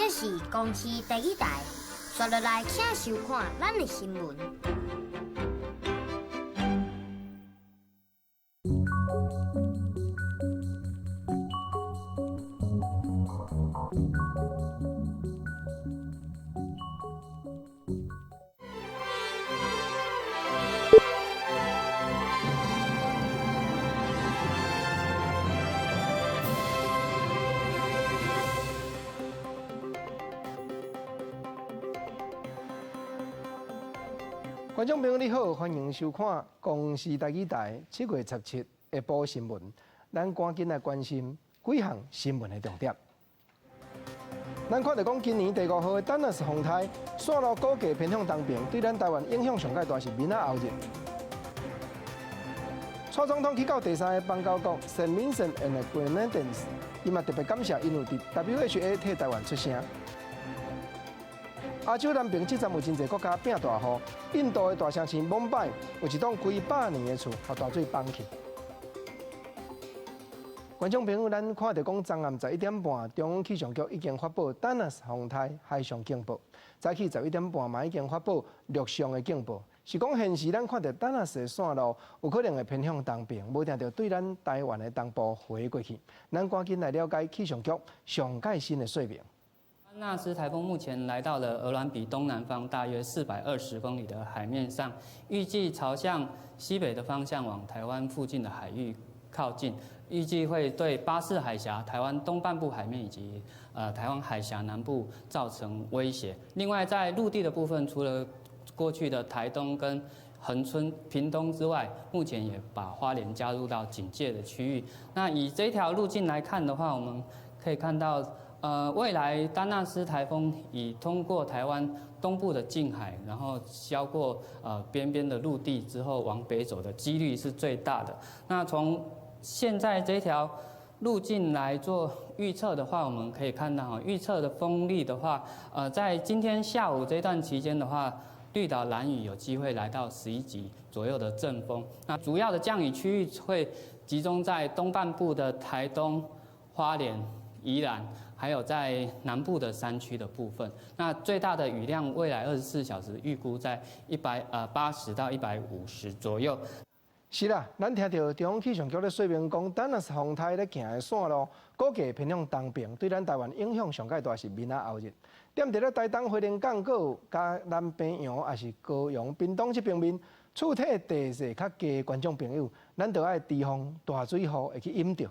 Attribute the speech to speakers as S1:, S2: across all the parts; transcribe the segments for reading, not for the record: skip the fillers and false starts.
S1: 這是公視台語台，紲落來請收看咱的新聞。
S2: 觀眾朋友你好，歡迎收看公視台語台7月17下晡新聞。咱趕緊來關心幾項新聞的重點。咱看著講，今年第五號的丹娜絲風颱線路估計偏向東爿，對咱台灣影響上蓋大是明仔後日。蔡總統去到第三個邦交國聖文森 and 格林納丁斯，伊嘛特別感謝𪜶有佇 WHA 替台灣出聲。亞洲南爿這陣有真濟國家變大雨，印度的大城市孟買有一棟幾百年的厝，予大水崩去。觀眾朋友，咱看著講，昨暗11點半，中央氣象局已經發布丹娜絲風颱海上警報。早起11點半嘛已經發布陸上的警報，是講現時咱看著丹娜絲的線路有可能會偏向東爿，無定著對咱台灣的東部飛過去。咱趕緊來了解氣象局上蓋新的說明。
S3: 丹娜絲颱風目前來到了鵝鑾鼻東南方大約420公里的海面上，預計朝向西北的方向往台灣附近的海域靠近。預計會對巴士海峽、台灣東半部海面以及台灣海峽南部造成威脅。另外，在陸地的部分，除了過去的台東跟恆春、屏東之外，目前也把花蓮加入到警戒的區域。那以這條路徑來看的話，我們可以看到，未來丹娜絲颱風已通過台灣東部的近海，然後消過邊邊的陸地之後往北走的幾率是最大的。那從現在這條路徑來做預測的話，我們可以看到，預測的風力的話，在今天下午這段期間的話，綠島蘭嶼有機會來到11級左右的陣風。那主要的降雨區域會集中在東半部的台東、花蓮、宜蘭，還有在南部的山區的部分。那最大的雨量，未來24小時預估在180到150左右。
S2: 是啦，咱聽著中央氣象局咧說明講，丹娜絲風颱咧行的線路，估計偏向東爿，對咱台灣影響上蓋大是明仔後日。踮佇咧台東花蓮港閣有佮南平洋，抑是高雄屏東這邊面，厝體地勢較低的觀眾朋友，咱著愛提防大水雨會去淹著。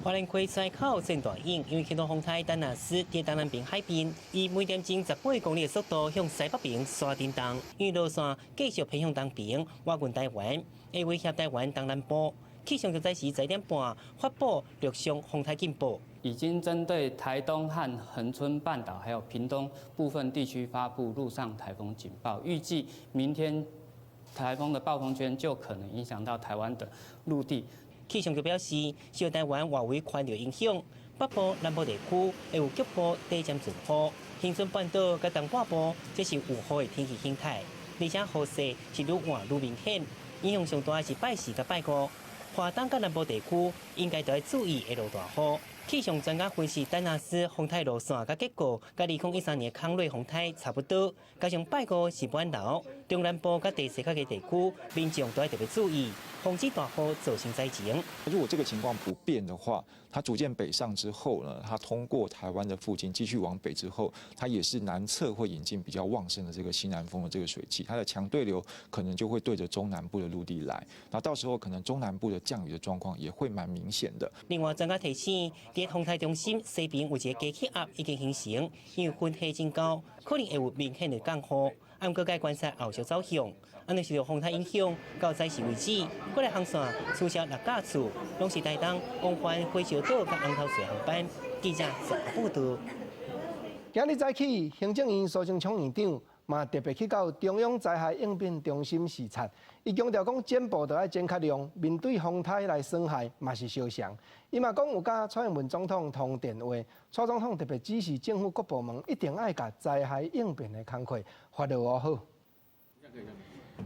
S4: 花蓮溪出海口陣大湧，因為啟動風颱丹娜絲佇東南爿海邊，以每點鐘18公里的速度向西北爿徙振動，因為路線繼續偏向東爿，倚近台灣，會威脅台灣東南部。氣象局在時11點半發布陸上風颱警報，
S3: 已經針對台東和恆春半島還有屏東部分地區發布陸上颱風警報，預計明天颱風的暴風圈就可能影響到台灣的陸地。
S4: 氣象局表示，受台灣外圍環流影響，北部、南部地區會有局部短暫陣雨，恆春半島佮東半部則是有雨的天氣形態，而且雨勢是愈換愈明顯，影響上大是拜四佮拜五，華東佮南部地區應該都愛注意會落大雨。氣象專家分析，丹娜絲風颱路線佮結構，佮2013年康瑞風颱差不多，加上拜五是滿流，中南部佮地勢較低地區民眾都愛特別注意，防止大雨造成災情。
S5: 如果這個情況不變的話，它逐漸北上之後呢，它通過台灣的附近繼續往北之後，它也是南側會引進比較旺盛的這個西南風的這個水汽，它的強對流可能就會對着中南部的陸地來，那到時候可能中南部的降雨的狀況也會蠻明顯的。
S4: 另外，專家提醒，佇風颱中心西邊有一個低氣壓已經形成，因為雲系真高，可能會有明顯的降雨。毋過該觀察後續走向。啊，若受著風颱影響，到早時為止，國內航線取消六架次，攏是台東往返火燒島佮紅頭水航班。記者綜合報導。
S2: 今日早起，行政院蘇貞昌院長嘛特別去到中央災害應變中心視察，伊強調講，剪布著愛剪較量，面對風颱來損害嘛是相常。伊嘛講有佮蔡英文總統通電話，蔡總統特別指示政府各部門一定愛共災害應變的工課發落好。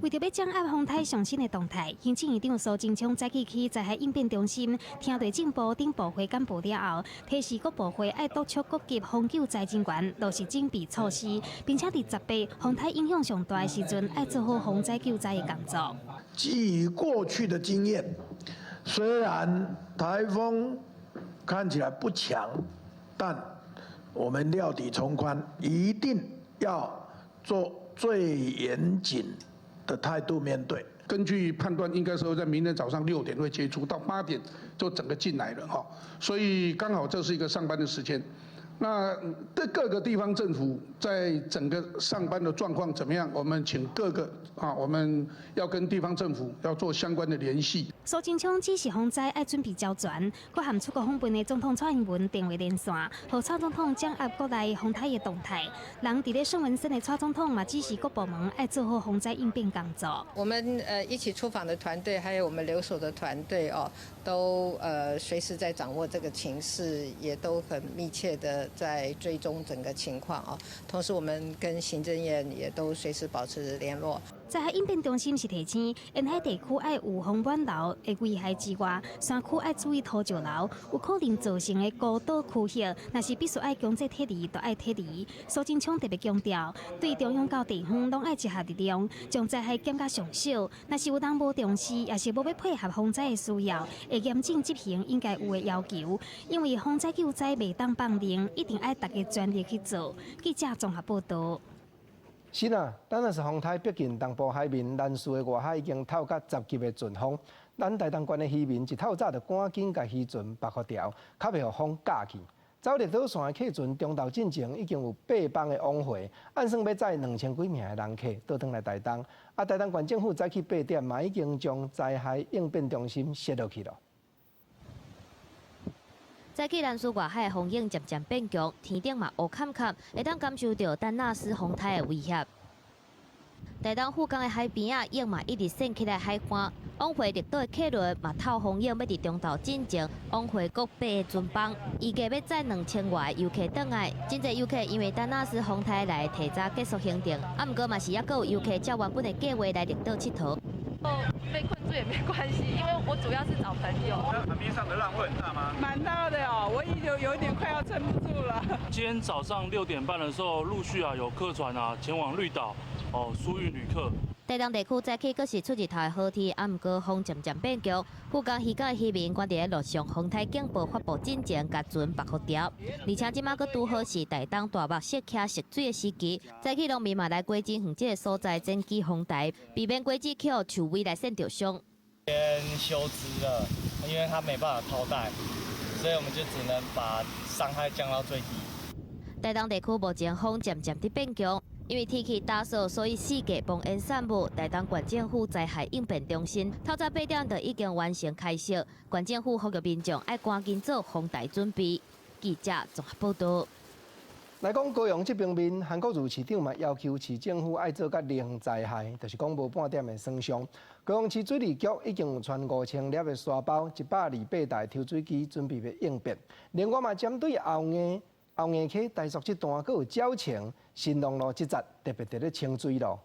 S6: 為著欲掌握風颱上新的動態，行政院長蘇貞昌早起去災害應變中心聽著政部頂部會簡報了後，提示各部會愛督促各級防救災人員落實準備措施，並且佇18風颱影響上大的時陣，愛做好防災救災的工作。
S7: 基於過去的經驗，雖然颱風看起來不強，但我們料敵從寬，一定要做最嚴謹的態度面對。
S8: 根據判斷，應該是會在明天早上6點會接觸，到8點就整個進來了哈，所以剛好這是一個上班的時間。那對各個地方政府在整個上班的狀況怎麼樣？我們請各個啊，我們要跟地方政府要做相關的聯繫。
S6: 蘇貞昌指示防災愛準備周全，閣含出國訪問的總統蔡英文電話連線，予蔡總統掌握國內風颱的動態。人佇咧聖文森的蔡總統嘛指示各部門愛做好防災應變工作。
S9: 我們一起出訪的團隊，還有我們留守的團隊哦，都隨時在掌握這個情勢，也都很密切的在追蹤整個情況啊。同時，我們跟行政院也都隨時保持聯絡。
S6: 災害應變中心是提醒，沿海地區愛有風滿樓的危害之外，山區愛注意土石流，有可能造成的孤島區域，若是必須愛強制撤離，就愛撤離。蘇貞昌特別強調，對中央到地方攏愛集合力量，將災害減到上小。若是有人無重視，抑是無欲配合防災的需要，會嚴正執行應該有的要求。因為防災救災袂當放任，一定愛大家全力去做。記者綜合報道。
S2: 是啊，丹那斯風颱逼近東部海面，南勢的外海已經透甲10級的陣風。咱台東縣的漁民一透早就趕緊共漁船縛予牢，較袂予風咬去。走綠島線的客船中晝進前已經有8班的往回，按算欲載2000幾名的人客倒轉來台東。啊，台東縣政府早起8點嘛已經將災害應變中心設落去了。
S10: 早起南勢外海的風湧漸漸變強，天頂嘛烏坎坎，會當感受著丹那斯風颱的威脅。台東富岡的海邊仔，湧嘛一直掀起來海岸，往回綠島的客輪嘛透風湧，欲佇中晝進前往回各八個船班，預計欲載2000外遊客轉來。真濟遊客因為丹那斯風颱來提早結束行程，啊，毋過嘛是猶閣有遊客照原本的計劃來綠島𨑨迌。
S11: 被困住也沒關係，因為我主要是找朋友。
S12: 那海邊上的浪會很大嗎？
S13: 蠻大的哦，我已經有點快要撐不住了。
S14: 今天早上6點半的時候，陸續啊有客船啊前往綠島哦疏運旅客。
S10: 台東地區早起閣是出日頭的好天，啊，毋過風漸漸變強。富岡漁港的漁民趕佇咧陸上風颱警報發布進前，共船縛予牢。而且這馬閣拄好是台東大目踅溪蓄水的時期，早起農民嘛來果子園這个所在剪枝防台，避免果子予樹尾來扇著傷。
S15: 先修枝了，因為它沒辦法套袋，所以我們就只能把傷害降到最低。
S10: 台東地區目前風漸漸佇變強。因為天氣乾燥，所以四界濃煙散霧。台東縣政府災害應變中心透早8點就已經完成開設，縣政府呼籲民眾愛趕緊做防台準備。記者綜合報道。
S2: 來講高雄這邊面，韓國瑜市長嘛要求市政府愛做甲零災害，就是講無半點的損傷。高雄市水利局已經有傳5000粒的沙包、128台抽水機準備欲應變。另外嘛，針對後硬溪台塑這段，閣有鳥情新農路這節特別佇咧清水咯。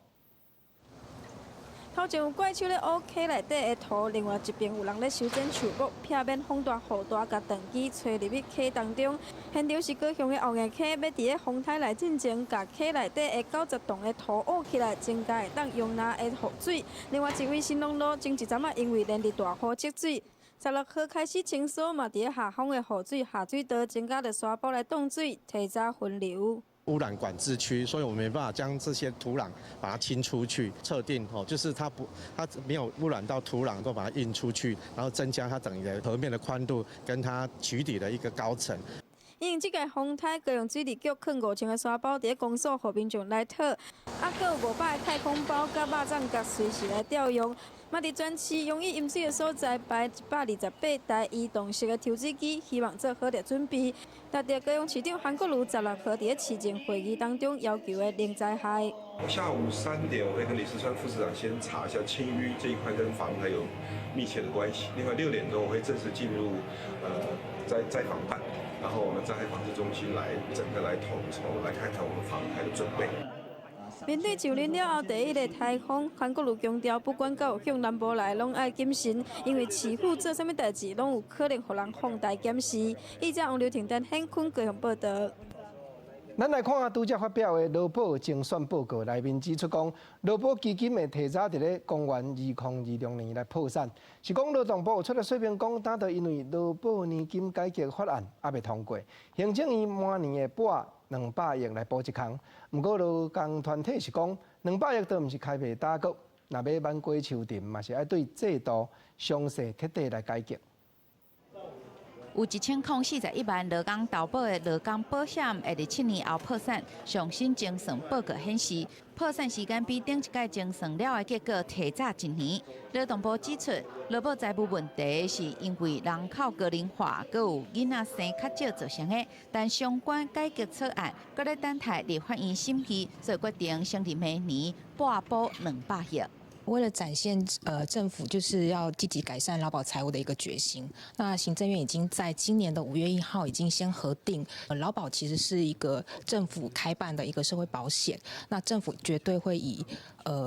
S16: 頭前有怪手咧挖溪內底的土，另外一邊有人咧修剪樹木，避免風大雨大共斷枝吹入去溪當中。現場是高雄的後硬溪，欲佇咧風颱來進前，共溪內底的90棟的土挖起來，增加會當容納的雨水。另外一位新農路前一陣仔因為連日大雨積水，16號開始清掃，嘛佇咧下方的雨水下水道增加著沙包來擋水，提早分流。
S17: 污染管制區，所以我們沒辦法將這些土壤把它清出去，測定哦，就是它不，它沒有污染到土壤，都把它運出去，然後增加它整個河面的寬度跟它渠底的一個高層。
S16: 因為這個風颱，高雄水利局囥5000個沙包佇咧公所，予民眾來討，啊，閣有500個太空包佮肉粽角隨時來調用。嘛，佇全市容易淹水的所在擺128台移動式的抽水機，希望做好著準備。達著高雄市長韓國瑜16號佇咧市政會議當中要求的零災害。
S18: 下午3點，我會跟李四川副市長先查一下清淤這一塊跟防台有密切的關係。另外6點鐘我會正式進入災防辦，然後我們災害防治中心來整個來統籌，來看看我們防台的準備。
S16: 面對就任了後第一个颱風，韓國瑜強調，不管敢有向南部來，攏愛謹慎，因為市府做啥物代誌，攏有可能予人放大檢視。記者王劉婷丹、顯坤高雄報道。
S2: 咱來看下拄才發表的勞保精算報告，內面指出講，勞保基金會提早佇咧公元2026年來破產。是講勞動部出來說明講，當著因為勞保年金改革法案猶未通過，行政院明年會撥200億來補這空。毋過勞工團體是講，兩百億都毋是開袂焦閣，若欲挽過秋田，嘛是愛對制度詳細徹底來改革。
S19: 有1041萬勞工投保的勞工保險，會佇7年後破產。上新精算報告顯示，破產時間比頂一屆精算了的結果提早一年。勞動部指出，勞保財務問題是因為人口高齡化，閣有囡仔生較少造成的。但相關改革草案閣咧等待立法院審議，所以決定先佇明年撥補200億。
S20: 為了展現政府就是要積極改善勞保財務的一個決心，那行政院已經在今年的5月1號已經先核定，勞保其實是一個政府開辦的一個社會保險，那政府絕對會以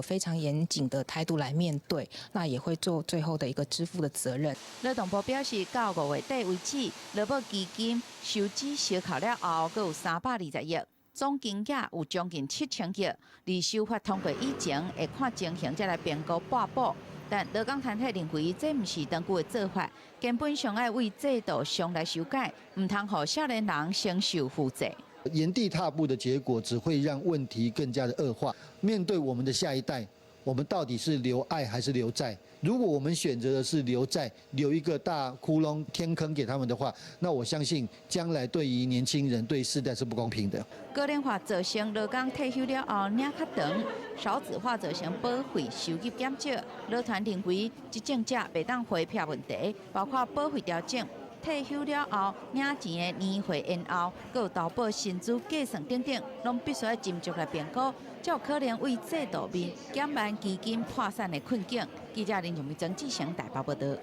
S20: 非常嚴謹的態度來面對，那也會做最後的一個支付的責任。
S19: 勞動部表示，到5月底為止，勞保基金收支相扣了後，閣有320億。總金額有將近7000億，而修法通過以前，會看情形才來評估撥補。但勞工團體認為，這毋是長久的做法，根本上愛為制度上來修改，毋通予少年人先受負債。
S21: 原地踏步的結果，只會讓問題更加的惡化。面對我們的下一代，我們到底是留愛還是留債？如果我們選擇的是留債，留一個大窟窿天坑給他們的話，那我相信將來對於年輕人、對世代是不公平的。
S19: 高齡化造成勞工退休了後領較長，少子化造成保費收入減少。勞團認為，執政者袂當迴避問題，包括保費調整、退休了後領錢的年歲延後，閣有投保薪資計算等等，攏必須愛斟酌來評估，才有可能為制度面減慢基金破產的困境。記者林榮曾志成台北報道。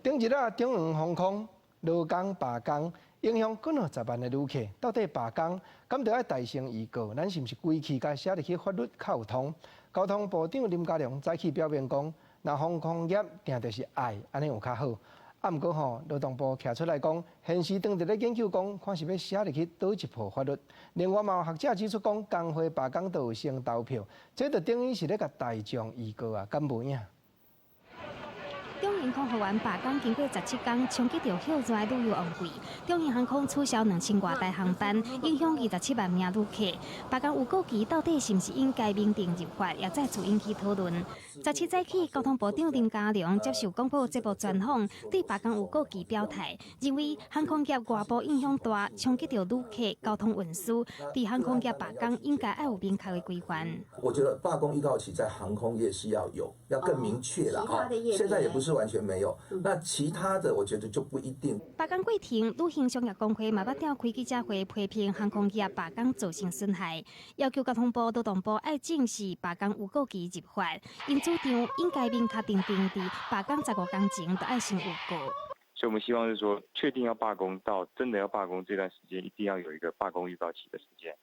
S2: 頂日啊，長榮航空勞工罷工，影響幾若十萬的旅客。到底罷工，敢著愛大聲預告？咱是毋是規氣共寫入去法律較有通？交通部長林佳龍早起表明講，若航空業定著是愛，按呢有較好。啊，毋過吼，勞動部徛出來講，現時當佇咧研究講，看是欲寫入去佗一部法律。另外嘛有學者指出講，工會罷工都有先投票，這就等於是咧共大眾預告啊，敢無影？
S6: 長榮空服員罷工經過17工，衝擊著歇熱旅遊旺季。長榮航空取消2000外台航班，影響27萬名旅客。罷工預告期到底是毋是應該明定入法，也再次引起討論。17早起，交通部長林佳龍接受廣播節目專訪，對罷工預告期表態，認為航空業外部影響大，衝擊著旅客交通運輸，對航空業罷工應該愛有明確的規範。
S22: 我覺得罷工預告期在航空業是要有，要更明確啦。哈，現在也不是完全沒有，那其他的我覺得就不一定。
S6: 罷工過程，旅行商業公會嘛捌召開記者會批評航空業罷工造成損害，要求交通部、勞動部愛正視罷工預告期入法，𪜶主張應該明確訂定佇罷工15工前就愛先預告。
S23: 所以，我們希望是說，確定要罷工到真的要罷工這段時間，一定要有一個罷工預告期的時間。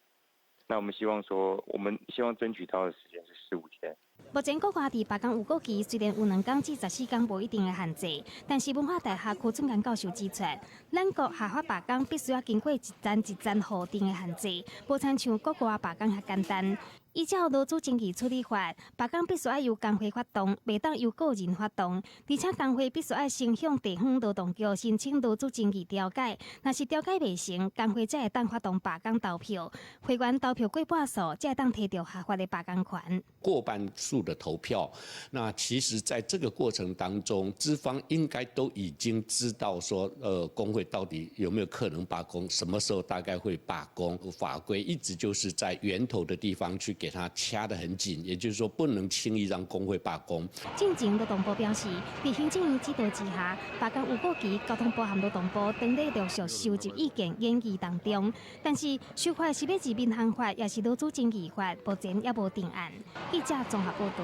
S23: 那我們希望說，我們希望爭取到的時間是15天。
S6: 目前國外佇罷工預告期雖然有2工至14工無一定的限制，但是文化大學柯俊賢教授指出，咱國合法罷工必須要經過一層一層法定的限制，無親像國外罷工遐簡單。依照勞資爭議處理法，罷工必須愛由工會發動，袂當由個人發動。而且工會必須愛先向地方勞動局申請勞資爭議調解，若是調解袂成，工會才會當發動罷工投票。會員投票過半數，才會當提著合法的罷工權。
S24: 過半數的投票，那其實在這個過程當中，資方應該都已經知道說，工會到底有沒有可能罷工，什麼時候大概會罷工。法規一直就是在源頭的地方去給他掐得很緊，也就是說不能輕易讓工會罷工。
S6: 進前勞動部表示，佇行政院指導之下，罷工預告期，交通部和勞動部當咧陸續收集意見研議當中。但是修法是欲入民航法，抑是勞資爭議法，目前猶無定案。記者綜合報導。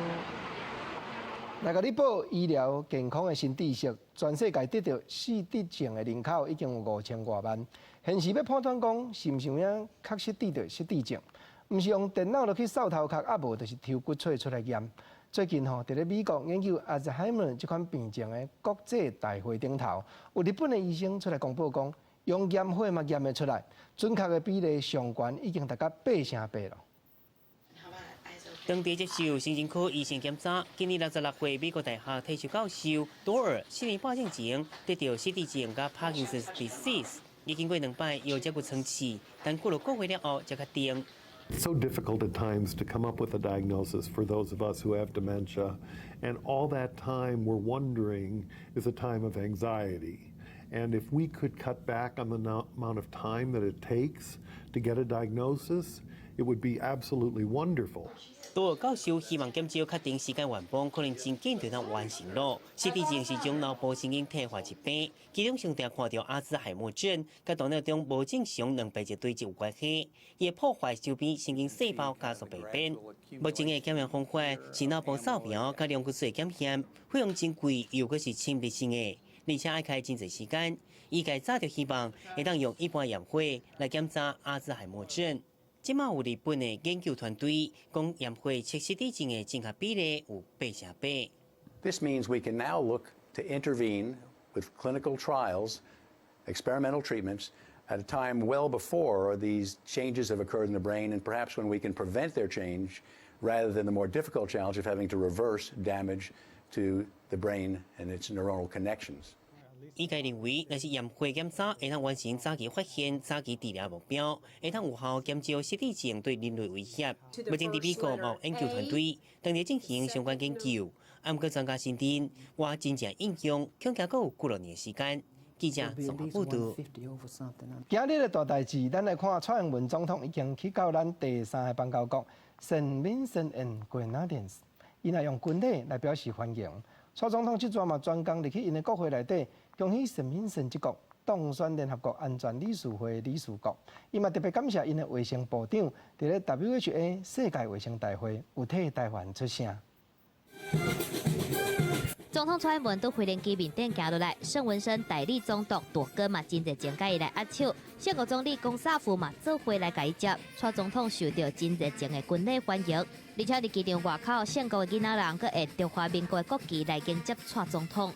S2: 來共你報醫療健康的新知識，全世界得著失智症的人口已經有5000外萬，現時欲判斷講是毋是有影確實得著失智症。毋是用電腦落去掃頭殼，啊無就是抽骨髓出來驗。最近吼，佇咧美國研究阿茲海默這款病症的國際大會頂頭，有日本的醫生出來公布講，用驗血嘛驗會出來，準確的比例上懸已經達到八成八囉。
S1: 當地接受神經科醫生檢查，今年66歲美國大學退休教授多爾4年半前得著失智症佮 Parkinson's disease，已經過兩擺腰脊骨穿刺，但過了個月了後才確定。
S3: It's so difficult at times to come up with a diagnosis for those of us who have dementia, and all that time we're wondering is a time of anxiety. And if we could cut back on the amount of time that it takes to get a diagnosis, it would be absolutely wonderful.
S1: 多爾教授希望減少確定時間願望，可能真緊就通完成咯。失智症是種腦部神經退化疾病，其中上常看著阿茲海默症，佮大腦中無正常蛋白質堆積有關係，會破壞周邊神經細胞，加速病變。目前的檢驗方法是腦部掃描佮量骨髓檢驗，費用真貴，又閣是侵入性的，而且愛開真濟時間。醫界早就希望會當用一般驗血來檢查阿茲海默症。這馬有日本的研究團隊講，驗血測失智症的正確比例有八成八。
S4: This means we can now look to intervene with clinical trials, experimental treatments at a time well before these changes have occurred in the brain, and perhaps when we can prevent their change, rather than the more difficult challenge of having to reverse damage to the brain and its neuronal connections.
S1: 醫界認為，若是驗血檢查會當完成早期發現、早期治療目標，會當有效減少失智症對人類威脅。目前佇美國有研究團隊正佇進行相關研究，毋過專家認定，若真正應用，恐驚閣有幾落年時間。記者綜合報導。
S2: 今日的大代誌，咱來看蔡英文總統已經去到咱第三个邦交國聖文森 and 格林納丁斯，伊若用軍禮來表示歡迎。蔡總統這逝嘛專工入去𪜶的國會內底，恭喜聖文森這國當選聯合國安全理事會理事國。伊嘛特別感謝𪜶的衛生部長，佇咧 WHA 世界衛生大會有替台灣出聲。
S10: 總統蔡英文佇飛行機面頂行落來，聖文森代理總督朵根嘛真熱情共伊來握手，聖國總理岡薩夫嘛做伙來共伊接，蔡總統受著真熱情的軍禮歡迎，而且佇機場外口，聖國的囡仔人閣會中華民國的國旗來迎接蔡總統。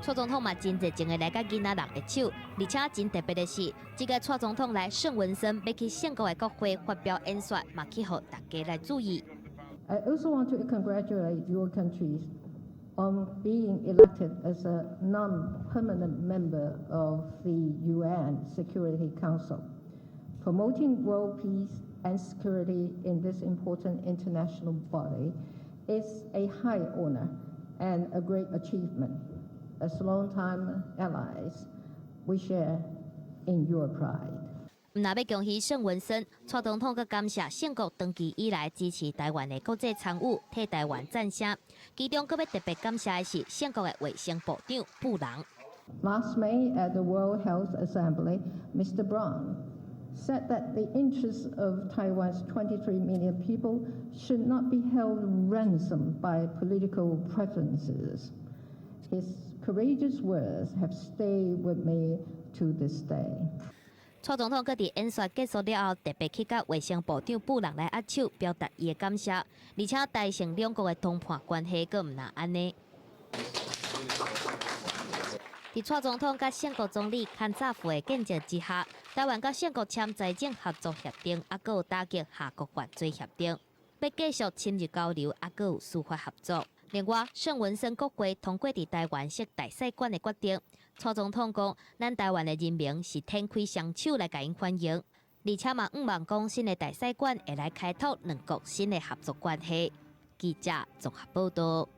S10: 蔡總統嘛真熱情的來佮囡仔人握手，而且真特別的是，這個蔡總統來聖文森欲去聖國的國會發表演說，嘛去予大家來注意。
S5: I also want to congratulate your countries on being elected as a non-permanent member of the UN Security Council. Promoting world peace and security in this important international body is a high honor and a great achievement. As longtime allies, we share in your pride.
S10: 毋但欲恭喜聖文森，蔡總統閣感謝聖國長期以來支持台灣的國際參與，替台灣讚聲。其中閣欲特別感謝的是聖國的衛生部長布朗。
S5: Last May at the World Health Assembly, Mr. Brown said that the interests of Taiwan's 23 million people should not be held ransom by political preferences. His courageous words have stayed with me to this day.
S10: 蔡總統閣佇演說結束了後，特別去佮衛生部長布朗來握手，表達伊的感謝。而且台聖兩國的談判關係閣毋但按呢。佇蔡總統佮聖國總理坎薩夫的見證之下，台灣佮聖國簽財政合作協定，猶閣有打擊跨國犯罪協定，欲繼續深入交流，猶閣有司法合作。另外，聖文森國會通過佇台灣設大使館的決定。蔡總統講，咱台灣的人民是展開雙手來共𪜶歡迎，而且嘛，向望講新的大使館會來開拓兩國新的合作關係。記者綜合報導。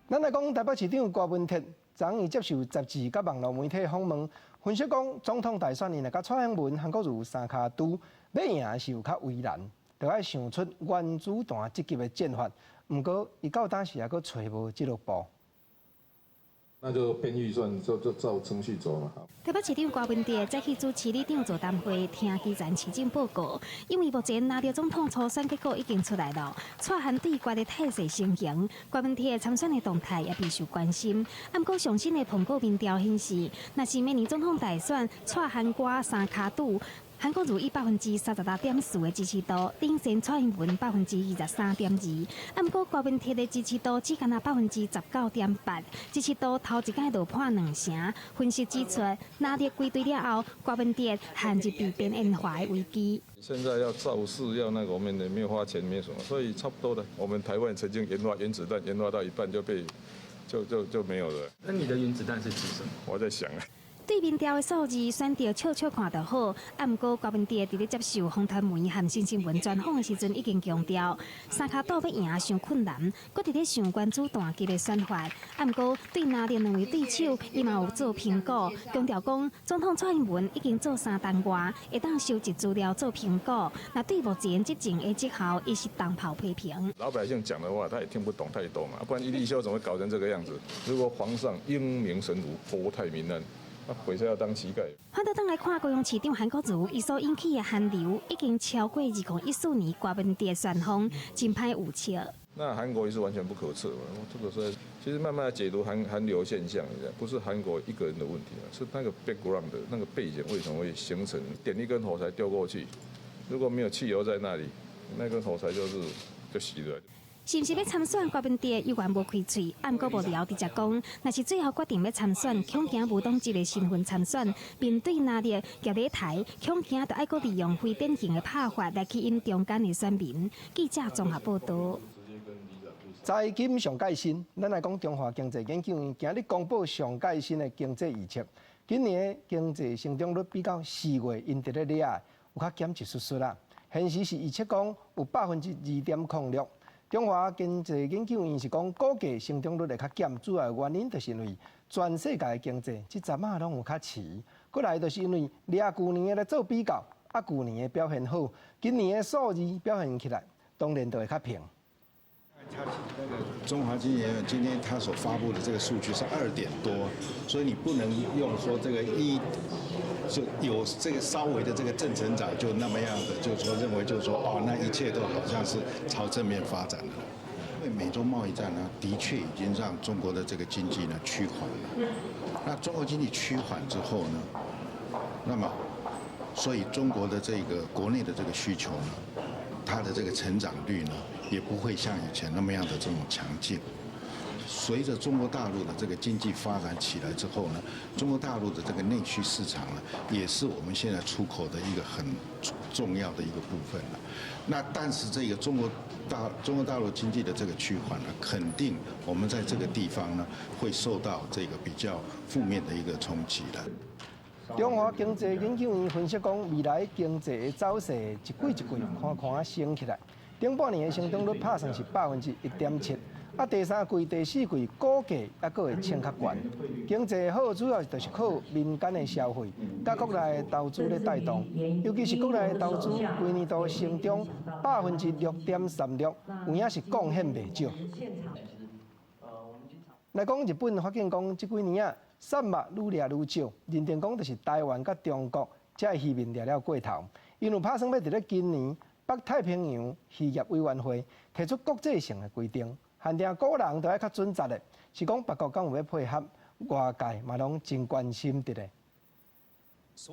S2: 咱來講台北市長柯文哲，昨昏伊接受雜誌佮網路媒體訪問，分析講總統大選伊若佮蔡英文、韓國瑜三跤拄，欲贏是有較為難，著愛想出原子彈這級的戰法。毋過，伊到當時猶閣揣無這個步。
S7: 那就編預算，就照程序走嘛。
S6: 台北市長柯文哲早起主持里長座談會，聽基層市長報告。因為目前拿著總統初選結果已經出來了，蔡韓對決的態勢成型，柯文哲參選的動態也備受關心。毋過上新的蘋果民調顯示，若是明年總統大選，蔡韓歌三跤拄。韓國瑜以36.4%的支持度領先蔡英文23.2%，毋過柯文哲的支持度只干焦19.8%，支持度頭一擺落破兩成。分析指出，藍綠歸隊了後，柯文哲陷入被邊緣化的危機。
S7: 現在要造勢，要那個，我們也沒有花錢，沒有什麼，所以差不多的。我們台灣曾經研發原子彈，研發到一半就被就就就沒有了。
S8: 那你的原子彈是指什麼？
S7: 我在想啊。
S6: 對民調的數字選擇笑笑看就好，毋過柯文哲佇咧接受風傳媒和新新聞專訪的時陣，已經強調三跤肚欲贏傷困難，閣佇咧想原子彈級的選法。毋過對藍綠兩位對手，伊嘛有做評估，強調講總統蔡英文已經做三冬外，會當收集資料做評估。若對目前執政的績效，伊是當炮批評。
S7: 老百姓講的話，他也聽不懂太多嘛，不然一例一休怎麼會搞成這個樣子？如果皇上英明神武，國泰民安。啊，回家要當乞丐。
S6: 反倒轉來看高雄市長韓國瑜，伊所引起的韓流已經超過2014年柯文哲旋風，真歹預測。
S7: 那韓國瑜是完全不可測，這個是其實慢慢解讀韓流現象，你知道，不是韓國一個人的問題啊，是那個 background 的那個背景為什麼會形成？點一根火柴丟過去，如果沒有汽油在那裡，那根火柴就熄了。
S6: 是毋是欲參選柯文哲猶原無開喙，毋過幕僚直接講，若是最後決定欲參選，恐驚無黨籍的身份參選，面對藍綠夾咧台，恐驚就愛閣利用非典型的拍法來吸引中間的選民。記者綜合報導。
S2: 財經上蓋新，咱來講中華經濟研究院今日公布上蓋新的經濟預測，今年經濟成長率比較4月𪜶佇咧掠有較減一絲絲啦。現時是預測講有2.06%。中華經濟研究院是講，估計成長率會較減，主要原因就是因為全世界經濟這陣仔攏有較遲，過來就是因為掠舊年的來做比較，啊舊年的表現好，今年的數字表現起來，當然就會較平。
S9: 中華經濟研究院今天他所發布的這個數據是二點多，所以你不能用說這個一就有這個稍微的這個正成長就那麼樣的，就是說認為就是說哦，那一切都好像是朝正面發展的。因為美中貿易戰呢，的確已經讓中國的這個經濟呢趨緩了。那中國經濟趨緩之後呢，那麼所以中國的這個國內的這個需求呢，它的這個成長率呢，也不會像以前那麼樣的這種強勁。隨着中國大陸的這個經濟發展起來之後呢，中國大陸的這個內需市場呢，也是我們現在出口的一個很重要的一個部分了。那但是這個中國大陸經濟的這個趨緩呢，肯定我們在這個地方呢，會受到這個比較負面的一個衝擊的。
S2: 中華經濟研究院分析講，未來經濟的走勢一季一季看看升起來。頂半年的成長率拍算是1.7%，啊，第三季、第四季估計猶閣會衝較懸。經濟好主要就是靠民間的消費，佮國內投資咧帶動，尤其是國內投資，規年度成長6.36%，有影是貢獻袂少。來講日本發現講，這幾年啊，鱔仔愈掠愈少，認定講就是台灣佮中國才會漁民掠了過頭，𪜶有拍算欲佇咧今年北太平洋漁業委員會提出國際性的規定，限定個人都愛較準則的，是講別國敢有欲配合，外界嘛攏真關心佇咧。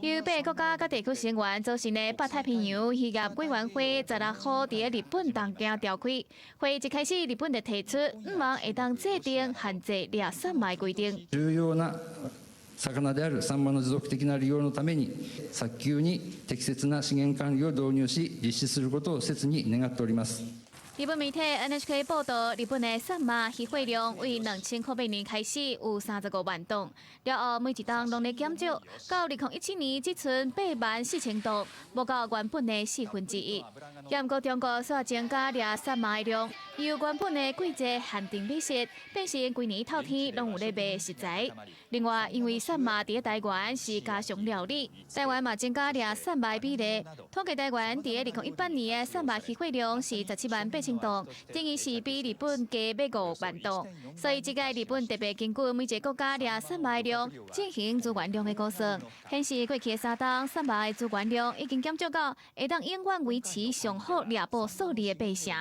S11: 由八个國家佮地區成員組成的北太平洋漁業委員會，16號佇咧日本東京召開會議，一開始日本就提出，向望會當制定限制掠鱔仔規定。
S25: 重要な魚であるサンマの持続的な利用のために、早急に適切な資源管理を導入し、実施することを切に願っております。
S11: 日本媒體 NHK 報道，日本的鱔仔漁獲量為2008年開始有35萬噸，了後每一冬攏咧減少，到2017年只賰8萬4千噸，無夠原本的1/4。也毋過中國煞增加掠鱔仔的量，由原本的季節限定美食，變成規年透天攏有咧賣食材。另外，因為鱔仔佇咧台灣是家常料理，台灣嘛增加掠鱔仔比例。統計台灣佇咧2018年的鱔仔漁獲量是17萬8千。千噸，等於是比日本加欲五萬噸。所以這屆日本特別根據每一個國家掠薩馬的量進行資源量的估算，顯示過去的三冬薩馬的資源量已經減少到會當永遠維持上好獵捕數字的八成。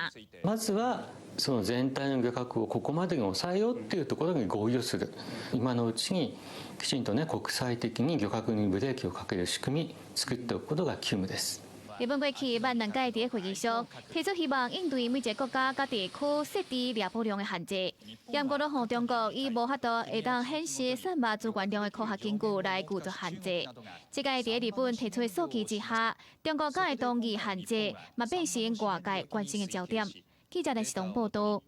S8: まずはその全體の漁獲をここまでに抑えようっていうところに合意をする。今のうちにきちんとね、國際的に漁獲にブレーキをかける仕組み作っておくことが急務です。
S11: 日本過去捌兩屆佇會議上提出希望應對每一個國家佮地區設置獵捕量的限制，毋過予中國以無法度會當顯示薩馬資源量的科學根據來拒絕限制。這屆佇日本提出的數據之下，中國敢會同意限制，嘛變成外界關心的焦點。記者電視東報道。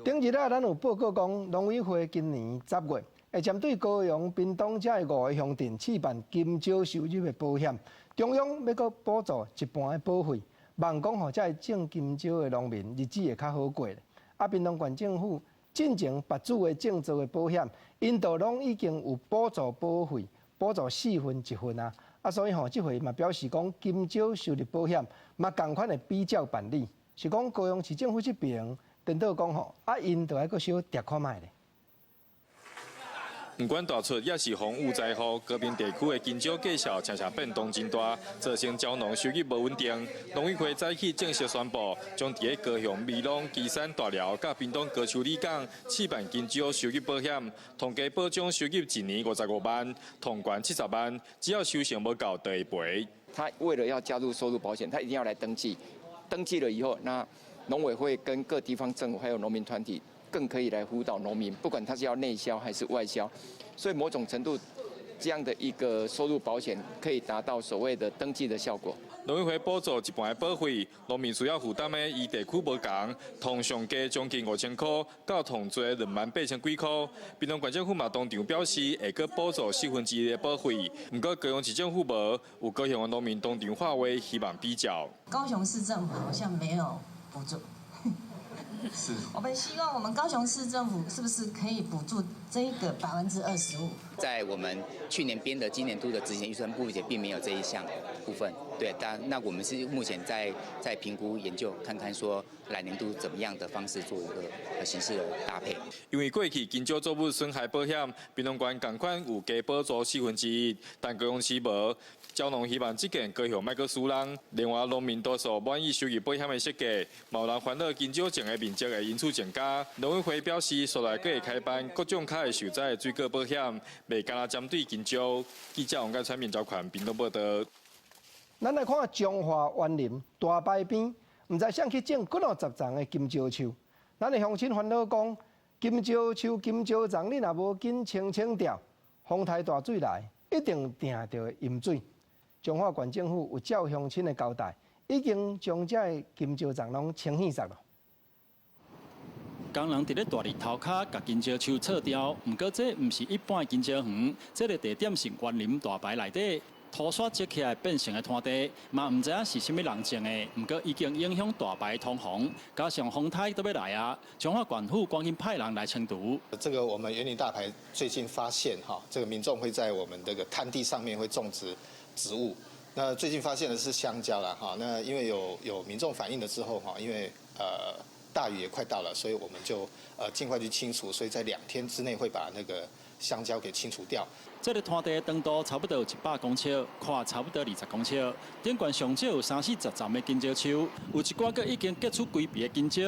S2: 頂日啊，咱有報告講，農委會今年十月會針對高雄、屏東遮的五个鄉鎮試辦金蕉收入的保險，中央欲閣補助一半的保費，望講予遮的種金蕉的農民日子會較好過。啊，屏東縣政府進前拔注的種植的保險，𪜶都攏已經有補助保費，補助四分一份啊。啊，所以吼，這回嘛表示講金蕉收入保險嘛仝款會比照辦理。是講高雄市政府這邊，顛倒講吼，啊，𪜶就愛閣小疊看覓咧。
S12: 毋管大出抑是風雨災禍，高屏地區的金蕉價數常常變動真大，造成蕉農收入無穩定。農委會早起正式宣布，將佇咧高雄、美濃、旗山、大寮、佮屏東高樹里港試辦金蕉收入保險，統計保障收入一年五十五萬，統懸七十萬，只要收成無夠就會賠。
S13: 他為了要加入收入保險，他一定要來登記。登記了以後，那農委會跟各地方政府還有農民團體，更可以來輔導農民，不管他是要內銷還是外銷，所以某種程度，這樣的一個收入保險可以達到所謂的登記的效果。
S12: 農委會補助一半的保費，農民需要負擔的依地區無仝，糖上低將近五千箍，到糖濟兩萬八千幾箍。屏東縣政府嘛當場表示會閣補助四分之一的保費，毋過高雄市政府無，有高雄的農民當場發話，希望比較。
S14: 高雄市政府好像沒有補助。是，我們希望我們高雄市政府是不是可以補助這個25%？
S15: 在我們去年編的今年度的執行預算部分，並沒有這一項部分。對，但那我們是目前在評估研究，看看說來年度怎麼樣的方式做一個形式的搭配。
S12: 因為過去金蕉作物損害保險，屏東縣仝款有加補助四分之一，但高雄市無。蕉農希望這件高雄莫閣輸人。另外，農民多數滿意收入保險的設計，嘛有人煩惱金蕉種的面積會因此增加。農委會表示，煞來閣會開辦各種較會受災的水果保險，袂干焦針對金蕉。記者王家川面交款屏東報道。
S2: 咱來看彰化員林大排邊，毋知誰去種幾若十叢的金蕉樹。咱的鄉親煩惱講，金蕉樹、金蕉叢，你若無緊清清掉，風颱大水來，一定定著會淹水。彰化縣政府有照鄉親的交代，已經將這个金蕉叢攏清去煞囉。
S26: 工人佇咧大日頭跤，共金蕉樹鋤掉。毋過這毋是一般的金蕉園，這个地點是員林大排內底土沙積起來變成的灘地，嘛毋知影是啥物人種的。毋過已經影響大排通風，加上風颱都欲來啊，彰化縣府趕緊派人來清除。
S27: 這個我們員林大排最近發現哈，這個民眾會在我們這個灘地上面會種植植物。那最近發現的是香蕉啦哈，那因為有民眾反映了之後哈，因為大雨也快到了，所以我們就盡快去清除，所以在2天之內會把那個香蕉給清除掉。
S26: 這个灘地長度差不多有100公尺，寬差不多20公尺。頂懸上少有三四十叢的金蕉樹，有一寡閣已經結出規皮的金蕉。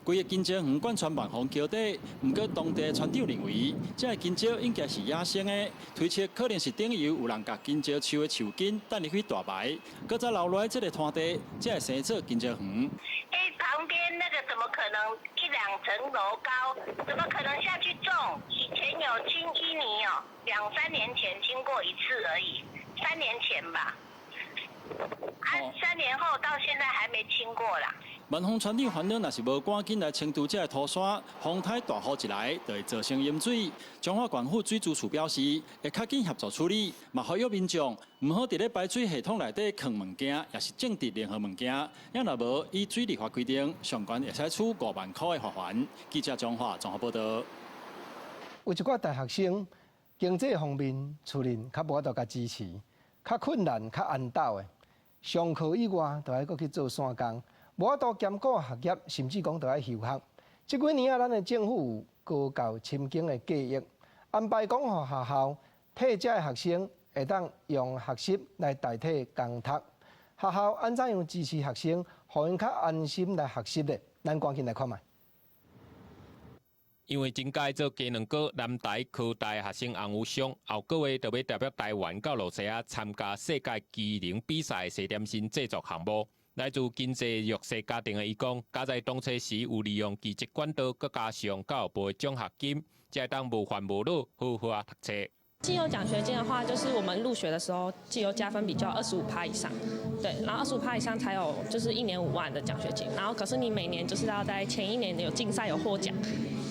S26: 規个金蕉園貫穿萬豐橋底，毋過當地村長認為，這个金蕉應該是野生的，推測可能是頂游有人共金蕉樹的樹根帶入去大排，閣再留落來這个灘地，才會生做金蕉園。
S28: 欸，旁邊那個怎麼可能一兩層樓高？怎麼可能下去種？以前有清淤泥哦，兩三年前清過一次而已，3年前吧。啊，3年後到現在還沒清過啦。
S26: 萬豐村長煩惱，若是無趕緊來清除這个土沙，風颱大雨一來，就會造成淹水。彰化縣府水資處表示，會較緊協助處理，嘛呼籲民眾毋好佇咧排水系統內底囥物件，抑是種植任何物件。若無依水利法規定，上懸會使處五萬箍的罰鍰。記者彰化綜合報道。
S2: 有一寡大學生經濟方面厝裡較無法度共支持，較困難、較緣投的，上課以外，就愛閣去做散工。無法度兼顧學業，甚至講著愛休學。這幾年啊，咱的政府有高教深耕的計劃，安排講予學校替這个學生會當用學習來代替工讀。學校按怎樣支持學生，予𪜶較安心來學習咧？咱趕緊來看覓。
S16: 因為真佮意做雞卵糕，南台科大學生洪宇翔後個月就欲代表台灣到露西亞參加世界技能比賽西點心製作項目。來自經濟弱勢家庭的伊講，佳哉當初時有利用技職管道，閣加上教育部的獎學金，才會當無煩無惱好好仔讀冊。
S17: 績優獎學金的話，就是我們入學的時候，績優加分比較25趴以上，對，然後25趴以上才有就是一年5萬的獎學金，然後可是你每年就是要在前一年有競賽有獲獎，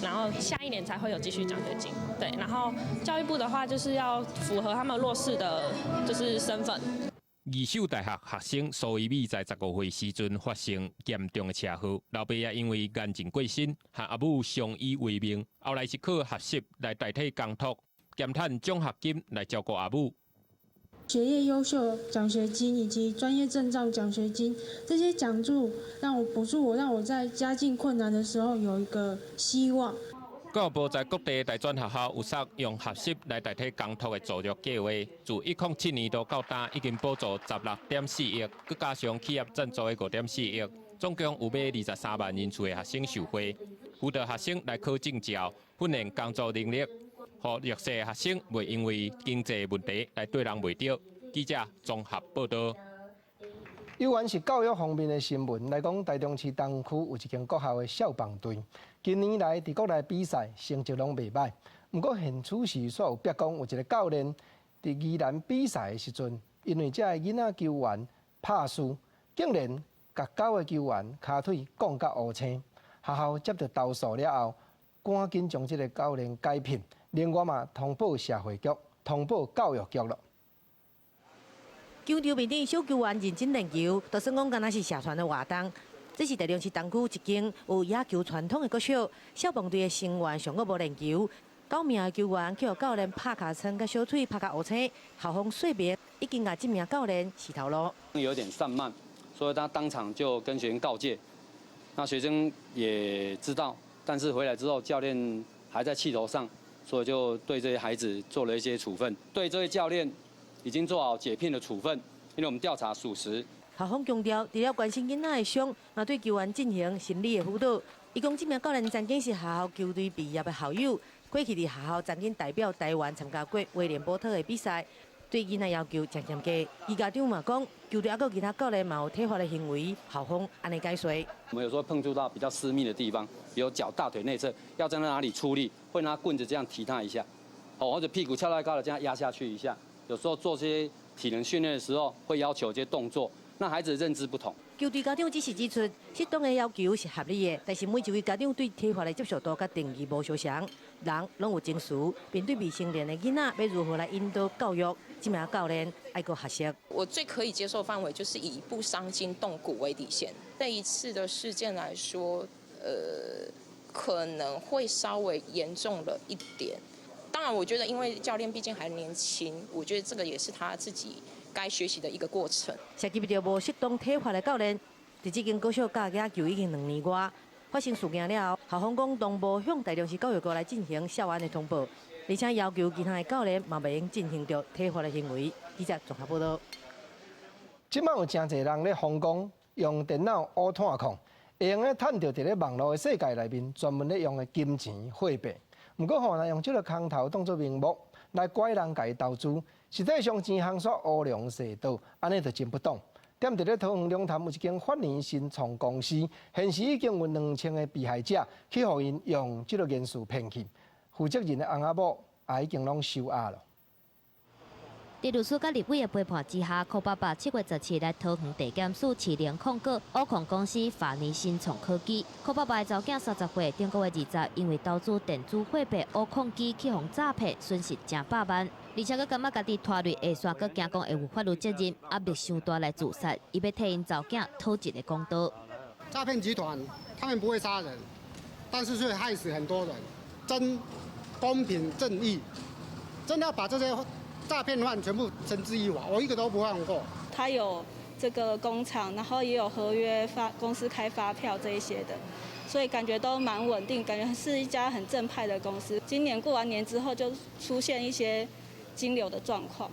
S17: 然後下一年才會有繼續獎學金，對，然後教育部的話就是要符合他們弱勢的，就是身份。
S16: 義守大學學生蘇怡美在15歲時陣發生嚴重的車禍，老爸也因為嚴重過身，和阿母相依為命，後來是靠學習來代替工讀。兼趁獎學金來照顧阿母。
S18: 學業優秀獎學金以及專業證照獎學金，這些獎助讓我補助我，讓我在家境困難的時候有一個希望。
S16: 教育部在各地大專學校有設用學習來代替工讀的助弱計劃，自107年度到今已經補助16.4億，閣加上企業贊助的5.4億，總共有欲23萬人次的學生受惠，輔導學生來考證照，訓練工作能力。予弱勢學生袂因為經濟問題來對人袂著。記者綜合報道。
S2: 猶原是教育方面的新聞來講，台中市東區有一間國校的消防隊，近年來佇國內比賽成績攏袂䆀。毋過現此時煞有曝光，有一個教練佇宜蘭比賽的時陣，因為這个囡仔球員拍輸，竟然共九个球員跤腿摃甲烏青。學校接著投訴了後，趕緊將這个教練解聘。另外嘛，通報社會局，通報教育局囉。
S19: 球場面頂小球員認真練球，就算講敢若是社團的活動。這是台中市東區一間有野球傳統的國小，消防隊的成員上個無練球，九名的球員去予教練拍尻川佮小腿拍甲烏青，校方說明已經共這名教練洗頭路。
S20: 有點散漫，所以他當場就跟學生告誡，那學生也知道，但是回來之後教練還在氣頭上。所以就對這些孩子做了一些處分，對這位教練已經做好解聘的處分，因為我們調查屬實。
S19: 校方強調，除了關心囡仔的傷，嘛對球員進行心理的輔導。伊講，這名教練曾經是學校球隊畢業的校友，過去佇學校曾經代表台灣參加過威廉波特的比賽，對囡仔要求誠嚴格。伊家長嘛講，球隊猶閣其他教練嘛有體罰的行為，校方按呢解說。
S20: 我們有時候碰觸到比較私密的地方，比如腳、大腿內側，要站在哪裡出力，會拿棍子這樣提他一下，哦，或者屁股翹太高了，這樣壓下去一下。有時候做些體能訓練的時候，會要求這些動作，那孩子認知不同。
S19: 球隊家長只是指出，適當的要求是合理的，但是每一位家長對體罰的接受度佮定義無相仝，人攏有情緒，面對未成年的囡仔，欲如何來引導教育？這名教練愛閣學習。
S21: 我最可以接受範圍就是以不傷筋動骨為底線。這一次的事件來說，可能會稍微嚴重了一點。當然，我覺得因為教練畢竟還年輕，我覺得這個也是他自己該學習的一個過程。
S19: 涉及著無適當體罰的教練，佇這間國小教野球已經2年外，發生事件了後，校方講同步向台中市教育局來進行校安的通報，而且要求其他的教練嘛袂用進行著體罰的行為。記者綜合報道。
S2: 這擺有誠濟人咧瘋狂用電腦烏探礦，會用咧趁著佇咧網路的世界內面專門咧用的金錢貨幣。毋過吼，若用這个空頭當做名目來拐人共伊投資，實際上錢行煞烏龍踅倒，按呢就真不當。踮佇咧桃園龍潭有一間法年新創公司，現時已經有2000个被害者去予𪜶用這个言辭騙去，負責人的翁仔某也已經攏收押了。
S10: 佇律師佮立委的陪伴之下，柯爸爸7月17來桃園地檢署士林控告烏礦公司法尼新創科技。柯爸爸的查某囝30歲，頂個月20，因為投資電子貨幣烏礦機去予詐騙，損失成百萬，而且閣感覺家己拖累下線，閣驚講會有法律責任，壓力傷大來自殺，伊欲替𪜶查某囝討一個公道。
S22: 詐騙集團他們不會殺人，但是卻害死很多人。真公平正義，真的要把這些詐騙犯全部繩之以法，我一個都不放過。
S23: 他有
S1: 這個工廠，然後也有合約發公司開發票這一些的，所以感覺都蠻穩定，感覺是一家很正派的公司。今年過完年之後就出現一些金流的狀況。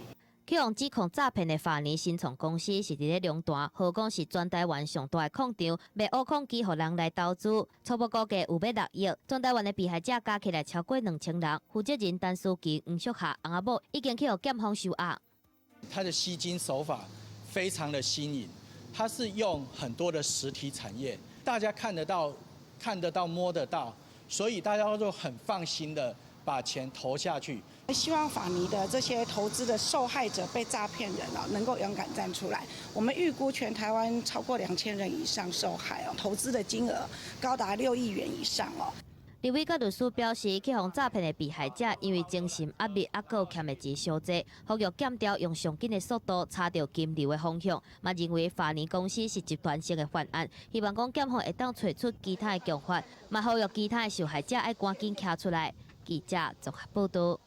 S10: 去予指控詐騙的法尼新創公司是佇咧龍潭，號講是全台灣上大的礦場，賣挖礦機予人來投資，初步估計有欲6億。全台灣的被害者加起來超過2000人。負責人陳思琪、黃淑霞、翁仔某已經去予檢方收押。
S3: 他的吸金手法非常的新穎，他是用很多的實體產業，大家看得到、看得到、摸得到，所以大家都很放心的把錢投下去。
S4: 希望法尼的這些投資的受害者、被詐騙人啊，能夠勇敢站出來。我們預估全台灣超過2000人以上受害哦，投資的金額高達6億元以上哦。
S10: 立委佮律師表示，去予詐騙的被害者因為精神壓力，猶閣有欠的錢傷濟，呼籲檢調用上緊的速度查著金流的方向。嘛認為法尼公司是集團性的犯案，希望講檢方會當揣出其他的共犯，嘛呼籲其他的受害者愛趕緊徛出來。記者綜合報道。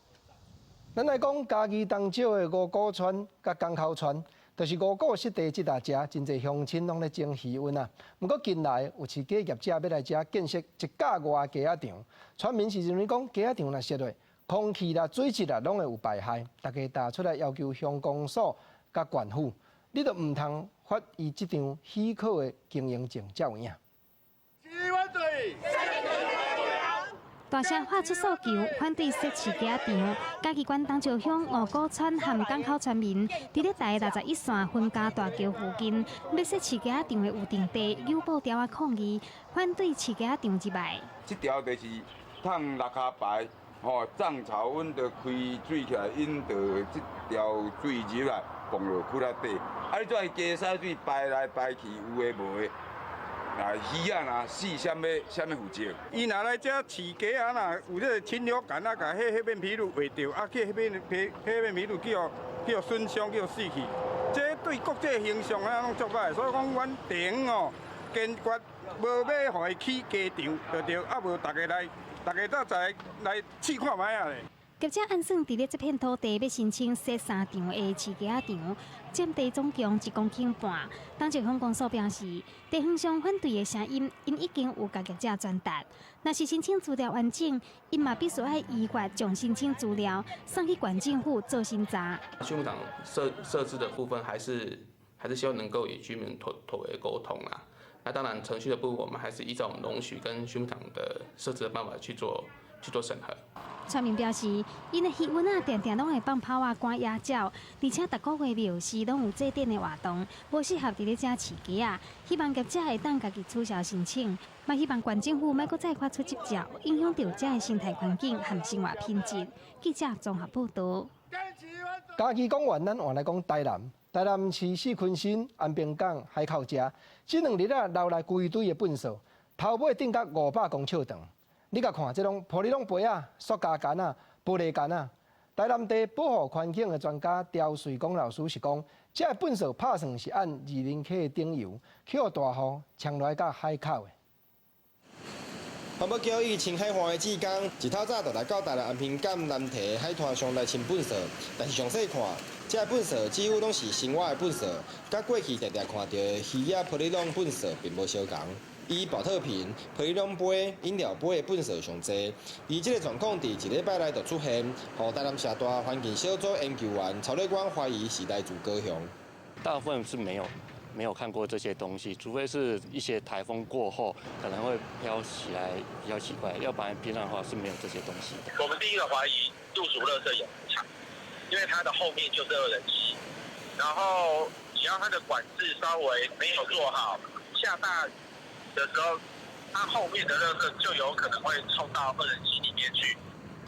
S2: 咱來講嘉義東石的五股村佮江口村，就是五股濕地這搭遮，真濟鄉親攏咧種魚塭啊。毋過近來有飼雞業者欲來遮建設一甲外雞仔場，村民是認為講雞仔場若設落，空氣啦、水質啦，攏會有敗害，大家踏出來要求鄉公所佮縣府，你都毋通發伊這張許可的經營證才有影。
S5: 大聲發出訴求，反對設飼雞仔場。嘉義縣東石鄉五股村和港口村民，佇咧台61線分家大橋附近，欲設飼雞仔場的預定地，扭布條仔抗議，反對飼雞仔場入來。
S6: 這條就是通六跤排，吼，漲潮阮就開水起來，引到這條水入來，放落窟仔底。啊，你這雞屎水排來排去，有的無的。啊，魚仔若死，啥物啥物負責？
S7: 伊若來遮飼雞仔，若有這個侵略權啊，共彼片皮路劃掉，啊，去彼片皮彼片皮路去予去予損傷，去予死去，這對國際形象啊攏足歹。所以講，阮地方哦，堅決無欲予伊起雞場，就對，啊無逐家來，逐家鬥齊來試看覓仔咧。
S5: 業者按算佇咧這片土地欲申請設三場的飼雞仔場，佔地總共1.5公頃。東石鄉公所表示，地方上反對的聲音，𪜶已經有共業者傳達。若是申請資料完整，𪜶嘛必須愛依法將申請資料送去縣政府做審查。
S23: 畜牧場設置的部分，還是希望能夠與居民妥為溝通啊。那當然程序的部分，我們還是依照我們農許跟畜牧場的設置的辦法去做審核。
S5: 村民表示，𪜶的魚塭仔定定攏會放炮仔趕野鳥，而且逐個月廟時攏有祭典的活動，無適合佇咧遮飼雞仔。希望業者會當家己取消申請，嘛希望縣政府莫閣再發出執照，影響著遮的生態環境和生活品質。記者綜合報導。
S2: 嘉義講完，咱換來講台南。台南市四坤新、安平港海口遮，這兩日啊流來規堆的糞埽，頭尾長甲500公尺長。你共看，這攏玻璃籠杯仔、塑膠桿仔、玻璃桿仔。台南地保護環境的專家刁瑞光老師是講，這个糞埽拍算是按二林溪的頂游，去予大雨沖來到海口的。
S24: 環保局與清海岸的志工，一透早就來到台南安平港南堤海灘上來清糞埽，但是詳細看，這个糞埽幾乎攏是生活的糞埽，佮過去定定看著的魚仔玻璃籠糞埽並無相仝。以寶特瓶、玻璃籠杯、飲料杯的糞埽上濟，而這個狀況佇一禮拜內就出現，予台南社大環境小組研究員曹瑞光懷疑是來自高雄。
S29: 大部分是沒有看過這些東西，除非是一些颱風過後可能會飄起來，比較奇怪，要不然平常的話是沒有這些東西的。
S30: 我們第一個懷疑鹿竹垃圾養殖場，因為它的後面就是二仁溪，然後只要它的管制稍微沒有做好，下大雨的時候，它後面的垃圾就有可能會衝到二仁溪裡面去。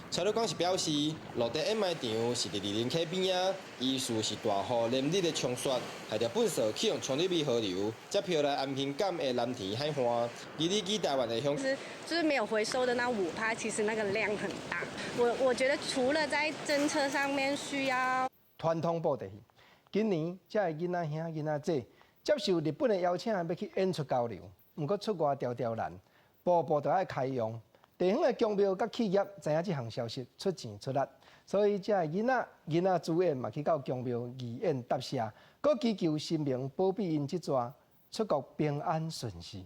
S24: 曹瑞光是表示，露地掩埋場是佇二林溪邊仔，疑似是大雨連日的沖刷，害著糞埽去予沖入去河流，才飄來安平港的藍田海岸。而你記台灣的鄉，
S31: 是就是沒有回收的那5%，其實那個量很大。我覺得除了在政策上面需要
S2: 傳統布袋戲，今年這个囡仔兄囡仔姊接受日本的邀請，欲去演出交流，毋過出外條條難，步步都愛開用。地方的宮廟佮企業知影這項消息，出錢出力，所以這个囡仔囡仔主演嘛去到宮廟義演答謝，閣祈求神明保庇𪜶這逝出國平安順遂。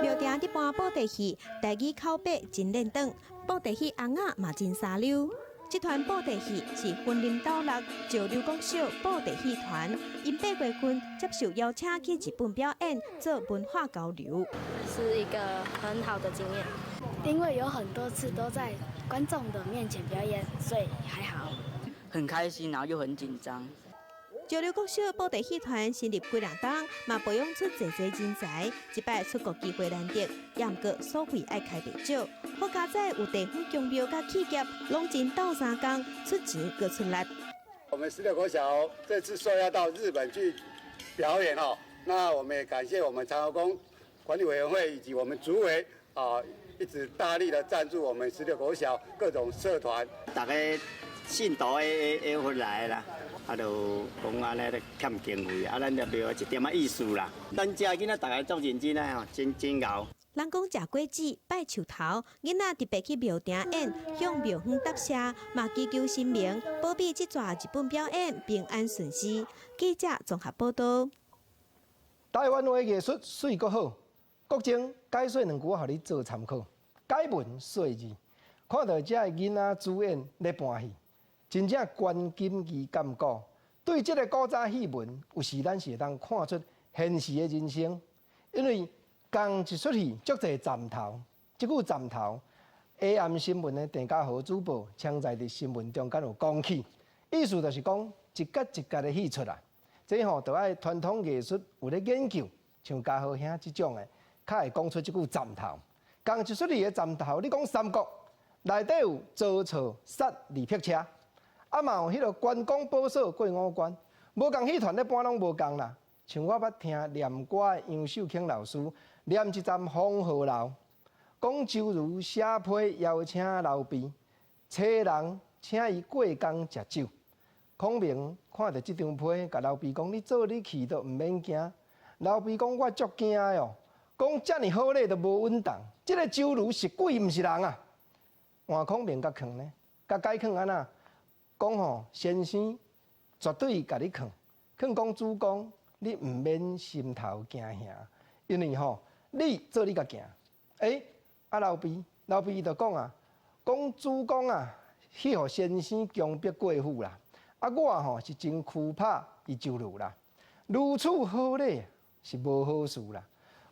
S8: 廟埕佇搬布袋戲，台語口白真練轉，布袋戲尪仔嘛真沙溜。這團布袋戲是雲林斗六石榴國小布袋戲團，𪜶8月份接受邀請去日本表演，做文化交流。
S9: 是一個很好的經驗，因為有很多次都在觀眾的面前表演，所以還好。
S11: 很開心，然後又很緊張。
S8: 石榴國小布袋戲團成立幾若冬，嘛培養出濟濟人才。這擺出國機會難得，也毋過所費愛開袂少。好佳哉有地方宮廟佮企業，攏真鬥相共，出錢閣出力。
S12: 我們石榴國小這次受邀到日本去表演哦，那我們也感謝我們長和宮管理委員會以及我們主委啊，一直大力的贊助我們石榴國小各種社團。
S13: 大家信徒的的回來啦。啊，就講按呢咧欠經費，啊，咱就袂有一點仔意思啦。咱遮囡仔逐个足認真的吼，真真𠢕。
S8: 人講食果子拜樹頭，囡仔特別去廟埕演，向廟方答謝，嘛祈求神明保庇這逝日本表演平安順遂。記者綜合報道。
S2: 台灣話藝術媠閣好，國政解說兩句，我予你做參考。解文說字，看著這个囡仔主演咧搬戲。真正關金義感覺，對這个古早戲文，有時咱是會當看出現實的人生。因為仝一齣戲足濟站頭，這句站頭，AM 新聞的鄭家豪主播，常在佇新聞中間有講起，意思就是講一角一角的戲出來，這吼就愛傳統藝術有咧研究，像家豪兄這種的，較會講出這句站頭。仝一齣戲的站頭，你講三國內底有曹操殺李披車。啊嘛有彼个關公保鎖過五關，無仝戲團咧搬攏無仝啦。像我捌聽念歌的楊秀卿老師念一站黃鶴樓，講周瑜寫批邀請劉備，差人請伊過江食酒。孔明看著這張批，共劉備講：你做你去都毋免驚。劉備講：我足驚的哦。講遮爾好禮都無穩當，這个周瑜是鬼毋是人啊！換孔明共囥呢，共解囥按怎？講吼，先生絕對共你囥，囥講主公，你毋免心頭驚嚇，因為吼，你做你共行。欸，啊劉備，劉備伊就講啊，講主公啊，去予先生強迫過府啦。啊，我吼是真懼怕伊周瑜啦。如此好禮是無好事啦，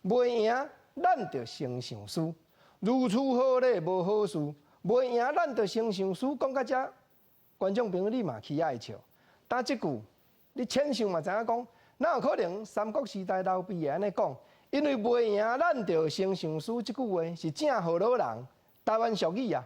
S2: 袂贏咱就先想輸。如此好禮無好事，袂贏咱就先想輸。講到遮。觀眾朋友，你嘛起愛笑。但這句你淺想嘛知影講，哪有可能三國時代劉備會按呢講？因為袂贏咱就先想輸這句話是正河洛人台灣俗語啊，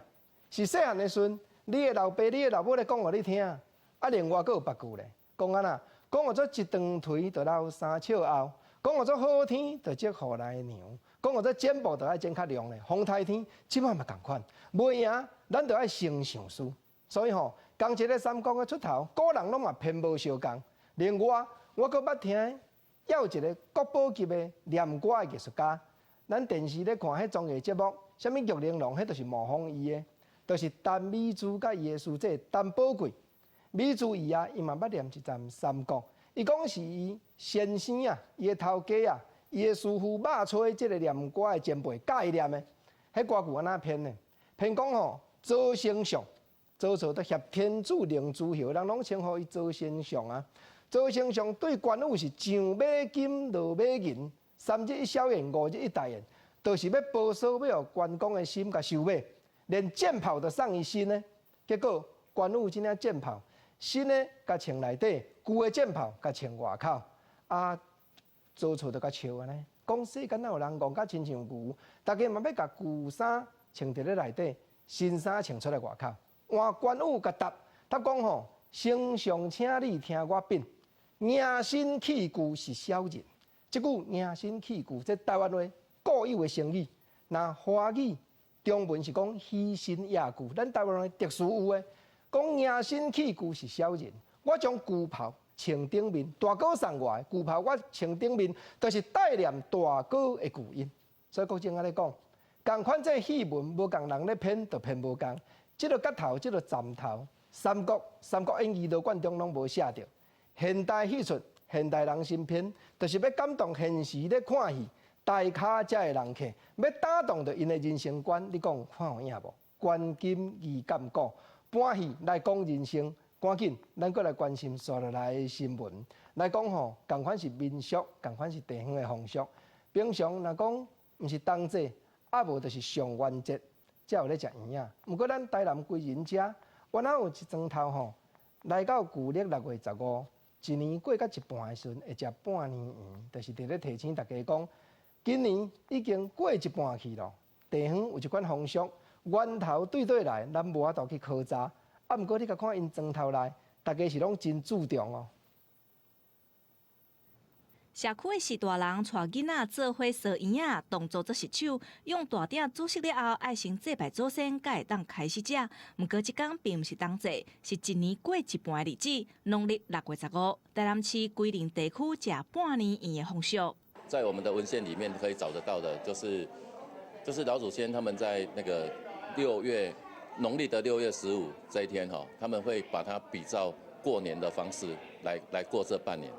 S2: 是細漢的時陣，你的老爸、你的老母咧講予你聽。啊，另外閣有別句咧，講按怎？講予做一長槌就留三尺厚，講予做好天就積雨來娘，講予做剪布就愛剪較量咧。風颱天這擺嘛仝款，袂贏咱就愛先想輸。所以吼，仝一个三國的出頭，古人攏嘛偏無相仝。另外，我閣捌聽，猶有一个國寶級的念歌的藝術家。咱電視咧看彼綜藝節目，啥物玉玲瓏，彼就是模仿伊的，就是陳美珠佮伊的師姐陳寶貴。美珠伊啊，伊嘛捌念一站三國，伊講是伊先生啊，伊的頭家啊，伊的師傅馬崔這个念歌的前輩教伊念的。彼歌句按怎編的？編講吼，曹丞相。曹操都挾天子令諸侯，人攏稱呼伊曹丞相啊。曹丞相對關羽是上馬金，落馬銀，三日一小宴，五日一大宴，就是欲保鎖，欲予關公的心共收買，連箭炮都送伊新的。結果關羽這領箭炮，新的共穿內底，舊的箭炮共穿外口。啊，曹操就共笑按呢，講世間哪有人戇甲親像牛，大家嘛欲共舊衫穿佇咧內底，新衫穿出來外口。換關羽共答，答講吼，丞相請你聽我稟，迎新棄舊是小人。這句迎新棄舊，這台灣話固有的成語。若華語中文是講喜新厭舊，咱台灣話特殊有的，講迎新棄舊是小人。我將舊袍穿頂面，大哥送我的舊袍我穿頂面，就是帶念大哥的舊恩。所以國政按呢講，仝仝款這戲文無仝人咧編，就編無仝。這個角頭，這個站頭，三國《三國演義》羅貫中攏無寫著。現代戲曲，現代人新編，就是欲感動現時咧看戲大咖遮的人客，欲打動著𪜶的人生觀。你講看有影無？觀今宜鑑古，搬戲來講人生，趕緊，咱閣來關心紲落來的新聞。來講吼，仝款是民俗，仝款是地方的風俗。平常若講毋是冬至，啊無就是上元節，才有咧食圓仔。毋過咱台南歸仁遮，原來有一樁頭吼，來到舊曆6月15，一年過到一半的時陣，會食半年圓，就是佇咧提醒大家講，今年已經過一半去咯。地方有一款風俗，源頭對佗來，咱無法度去考查。啊，毋過你共看𪜶莊頭內，大家是攏真注重哦。
S14: 社區的序大人帶囡仔做伙趖圓仔，動作做熟手，用大鼎煮熟了後，愛先祭拜祖先，才會當開始食。毋過這工並毋是冬至，是一年過一半的日子，農曆6月15，台南市歸仁地區食半年圓的風俗。
S15: 在我們的文獻裡面可以找得到的，就是老祖先他們在那個六月農曆的6月15這一天，哈，他們會把它比照過年的方式來過這半年。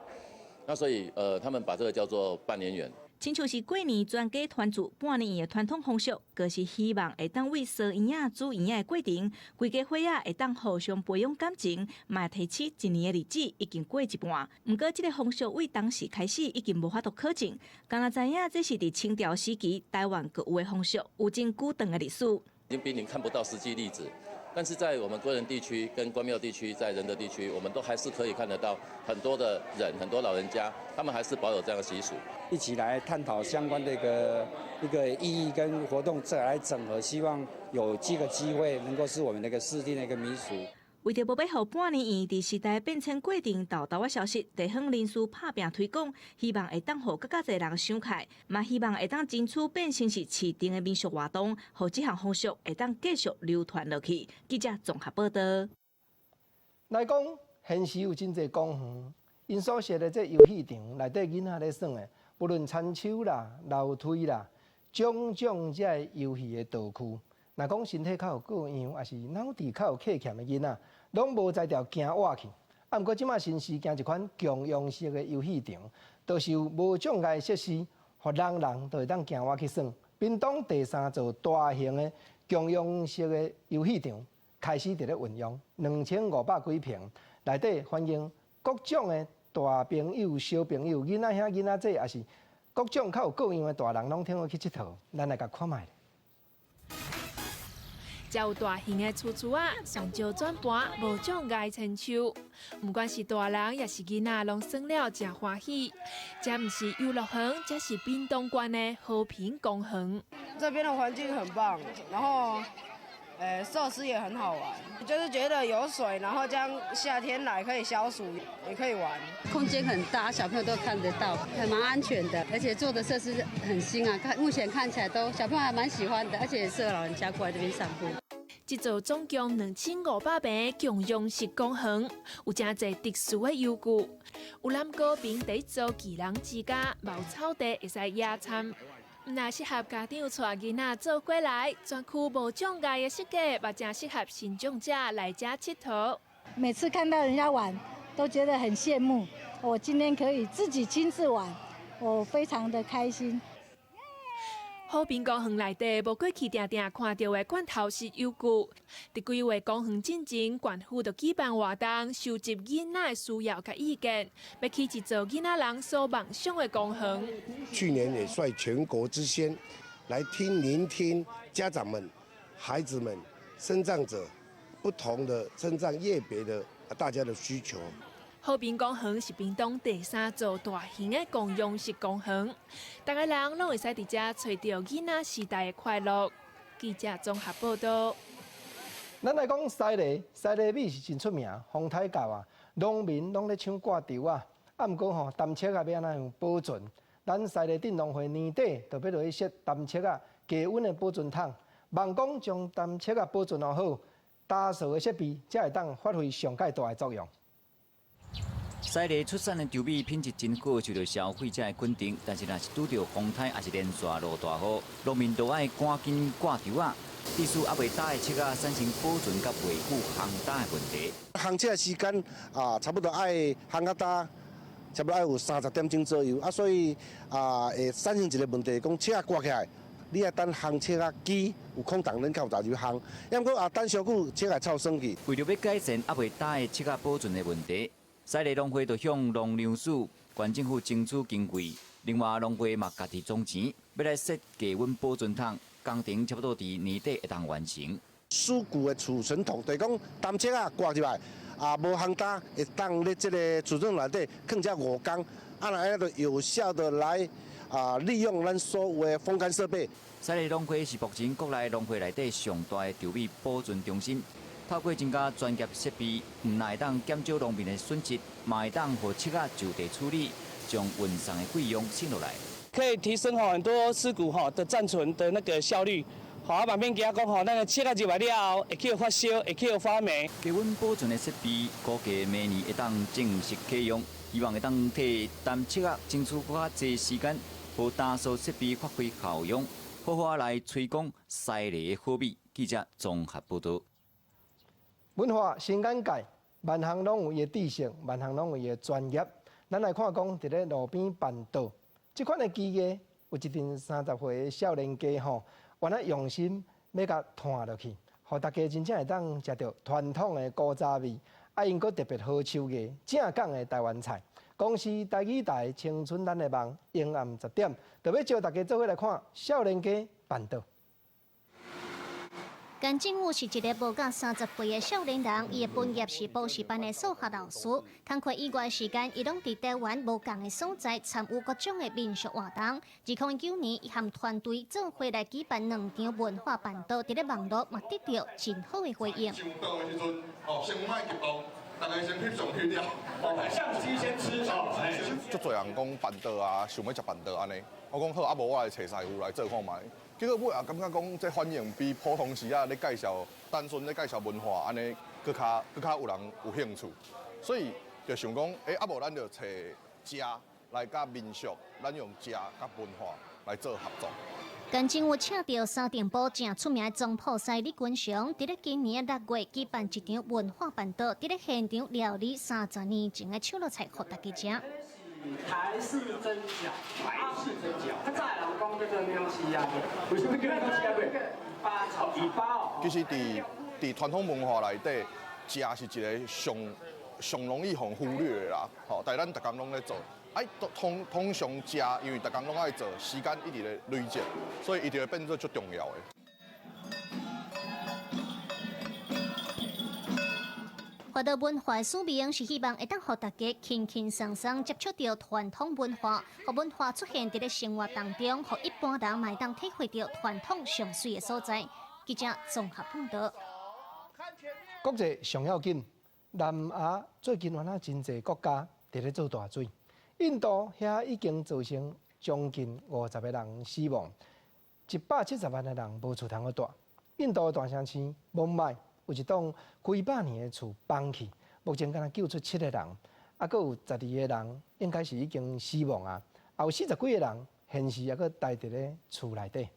S15: 那所以，他們把這個叫做半年圓。
S14: 親像是過年全家團聚半年圓的傳統風俗，閣是希望會當為趖圓仔、煮圓仔的過程，規家伙仔會當互相培養感情，嘛提醒一年的日子已經過一半。毋過，這個風俗為當時開始已經無法度考證，敢若知影這是佇清朝時期台灣閣有的風俗，有真久長的歷史。
S15: 已經瀕臨看不到實際例子。但是在我們歸仁地區、跟關廟地區、在仁德地區，我們都還是可以看得到很多的人、很多老人家，他們還是保有這樣的習俗。
S16: 一起來探討相關的一個意義跟活動，再來整合，希望有這個機會能夠是我們那個市定的一個民俗。
S14: 為著無欲予半年圓佇時代變遷過程沓沓仔消失，地方人士拍拚推廣，希望會當予閣較濟人想起來，嘛希望會當爭取變成是市定的民俗活動，予這項風俗會當繼續流傳落去。記者綜合報導。
S2: 來講，現時有真濟公園，𪜶所設的這遊戲場內底囡仔咧耍的，不論田鼠啦、樓梯啦，種種這个遊戲的道具。若講身體較有過樣，抑是腦智較有缺陷的囡仔，攏無才調行倚去。啊，毋過這馬新時行一款共用式的遊戲場，就是有無障礙設施，予人人都會當行倚去耍。屏東第三座大型的共用式的遊戲場開始佇咧運用，2500幾坪，內底歡迎各種的大朋友、小朋友、囡仔兄、囡仔姊，抑是各種較有過樣的大人，攏通好去𨑨迌。咱來共看覓。
S17: 遮有大型的厝厝仔，橡膠轉盤，無障礙千秋。毋管是大人抑是囡仔，攏耍了誠歡喜。這毋是遊樂園，這是屏東縣的和平公園。
S18: 這邊的環境很棒，然後，設施也很好玩，就是覺得有水，然後這樣夏天來可以消暑，也可以玩。
S20: 空間很大，小朋友都看得到，還蠻安全的，而且做的設施很新啊，看目前看起來都小朋友還蠻喜歡的，而且也適合老人家過來這邊散步。
S17: 這座總共2500坪共用式公園，有誠濟特殊的遊具，有南高屏第一座杞人之家，嘛有草地會使野餐。毋但適合家長帶囡仔做伙來，專區無障礙的設計，嘛誠適合身障者來遮𨑨迌。
S21: 每次看到人家玩，都覺得很羨慕。我今天可以自己親自玩，我非常的開心。
S17: 和平公園內底無過去定定看著的罐頭式遊具，佇規劃公園進前，縣府就舉辦活動，收集囡仔的需要佮意見，欲起一座囡仔人所夢想的公園。
S25: 去年也率全國之先，來聽聆聽家長們、孩子們、身障者不同的身障業別的大家的需求。
S17: 和平公園是屏東第三座大型的共用式公園，逐个人攏會使佇遮揣著囡仔時代的快樂。記者綜合報導。
S2: 咱來講西螺，西螺米是真出名，風颱到啊，農民攏咧搶掛稻仔。啊，毋過吼，澹粟仔欲按怎樣保存？咱西螺鎮農會年底就欲落去設澹粟仔低溫的保存桶，望講將澹粟仔保存予好，打掃的設備才會當發揮上蓋大的作用。
S1: 西螺出產的稻米品質真好，受到消費者的肯定。但是，若是拄著風颱，抑是連續落大雨，農民都愛趕緊掛稻仔，致使猶未焦的粟仔產生保存佮維護烘焦的問題。
S25: 烘粟的時間啊，差不多愛烘較焦，差不多愛有30點鐘左右啊，所以啊會產生一個問題，講粟仔掛起來，你愛等烘粟仔機有空檔，恁較有才去烘。抑毋過啊，等傷久，粟仔臭酸去。
S1: 為著欲改善猶未焦的粟仔保存的問題，西螺農會就向農糧署、縣政府爭取經費，另外農會嘛家己總錢，欲來設低溫保存桶，工程差不多佇年底會當完成。
S25: 蔬穀的儲存桶，就是講淡粟仔掛入來，啊無烘焦，會當咧這个儲存內底囥遮5工，啊，若按呢就有效的來啊利用咱所有的風乾設備。
S1: 西螺農會是目前國內農會內底上大的稻米保存中心。透過增加專業設備，毋但會當減少農民的損失，嘛會當予粟仔就地處理，將運送的費用省落來。
S3: 可以提升很多屍骨的暫存的那個效率。好，嘛免驚講吼，咱个粟仔入來了後會去發燒，會去發霉。
S1: 低溫保存的設備估計明年會當正式啟用，希望會當替淡粟仔爭取閣較濟時間，予打掃設備發揮效用，好好來推廣西螺的好米。記者綜合報導。
S2: 文化新眼界，萬項攏有伊的知識，萬項攏有伊的專業。咱來看講，佇咧路邊辦桌，這款的技藝，有一陣30歲的少年家吼，原來用心欲共傳落去，予大家真正會當食著傳統的古早味，啊，𪜶閣特別好手藝，正港的台灣菜。公視台語台青春咱的夢，晚暗10點，就欲招大家做伙來看少年家辦桌。
S4: 甘正武是一个無夠30歲的少年人，伊的本業是補習班的數學老師。工課以外時間，伊攏佇台灣無仝的所在參與各種的民俗活動。2019年，伊和團隊做伙來舉辦兩場文化辦桌，佇咧網路嘛得著真好的回應。
S6: 大家先翕相翕了，
S7: 相機先吃。
S6: 足濟人講辦桌啊，想欲食辦桌按呢。我講好，啊無我來揣師傅來做看覓。結果尾也感覺講，這反應比普通時仔咧介紹，單純咧介紹文化按呢，閣較閣較有人有興趣。所以就想講，欸，啊無咱就揣食來佮民俗，咱用食佮文化來做合作。
S4: 甘正武請著三重埔誠出名的總鋪師李君祥，佇咧今年6月舉辦一場文化辦桌，佇咧現場料理30年前的手路菜，予大家食。
S10: 台式蒸餃，台式蒸餃，較早的人講叫做貓屎仔粿，為什麼叫貓屎仔粿？巴草尾巴哦。
S6: 其實佇佇傳統文化內底，食是一个上上容易予忽略的啦。吼，但咱逐工攏咧做。哎，通通常食，因為逐工攏愛做，時間一直咧累積，所以伊就會變做足重要的。
S4: 發到文化使命是希望會當予大家輕輕鬆鬆接觸著傳統文化，予文化出現佇咧生活當中，予一般人嘛會當體會著傳統上媠的所在。記者綜合報導。
S2: 國際上要緊，南亞最近原來真濟國家佇咧做大水。印度遐已經造成將近50個人死亡，170萬個人無厝通好蹛。印度的大城市孟買有一棟幾百年的厝崩去，目前敢若救出7個人，啊，閣有12個人應該是已經死亡啊，也有40幾個人現時猶閣待佇咧厝內底。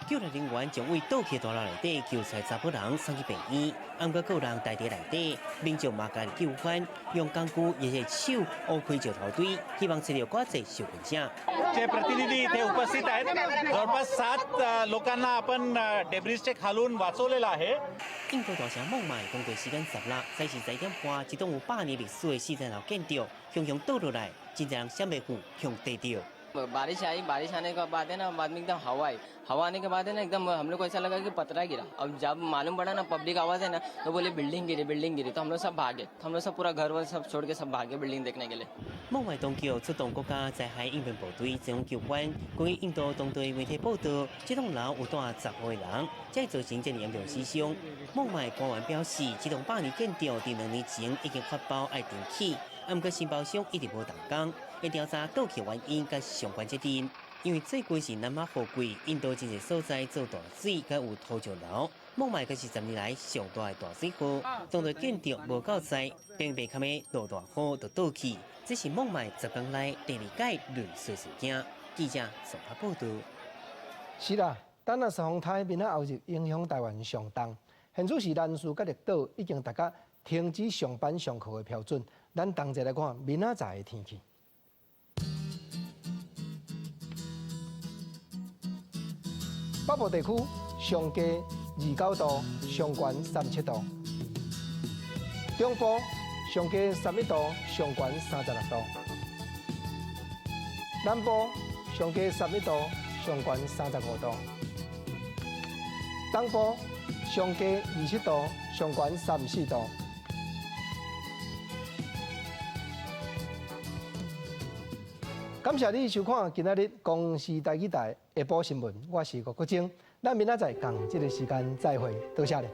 S19: 救援人員將位倒去大樓內底救出查某人送去病院，毋過閣有人待佇內底，民眾嘛共救翻，用工具也是手挖開石頭堆，希望揣著閣濟受困者。
S22: चे प्रतिनिधी इथे उपस्थित आहेत. जवळपास 7 लोकांना आपण डेब्रिजच्या खालून वाचवलेलं आहे.
S19: 印度大城孟買，當地時間16，早時11點半，一棟有100年歷史的四層樓建築，雄雄倒落來，真濟人閃袂赴，予硩著。
S11: बारिश आई, बारिश आने के बाद है ना, बाद में एकदम हवा आई। हवा आने के बाद है ना, एकदम हम लोग को ऐसा लगा कि पतरा गिरा। अब जब मालूम पड़ा ना, पब्लिक आवाज है ना, तो बोले बिल्डिंग गिरी, बिल्डिंग गिरी, तो हम लोग सब भागे। तो हम लोग सब पूरा घर वर सब छोड़ के सब भागे बिल्डिंग देखने के लिए。
S19: 孟買當局出動國家災害應變部隊前往救援。根據印度當地媒體報道，這棟樓有蹛15個人，才會造成這麼嚴重死傷。孟買官員表示，這棟百年建築佇2年前已經發包愛重起，毋過承包商一直無動工，會調查倒去原因佮相關責任。因為最近是南亞雨季，印度真濟所在做大水，佮有土石流，孟買閣是10年來上大的大水禍，當地建築無夠載，頂袂堪的落大雨就倒去。這是孟買10工內第二擺類似事件。記者綜合報道。
S2: 是啦，丹那斯風颱明仔後日影響台灣上重，現此時蘭嶼佮綠島已經達到停止上班上課的標準。咱同齊來看明仔載的天氣。北部地區上低29度，上懸37度；中部上低31度，上懸36度；南部上低31度，上懸35度；東部上低27度，上懸34度。感謝你收看今仔日公視台語台下晡新聞，我是吳國晶，咱明仔載仝這个時間再會，多謝你。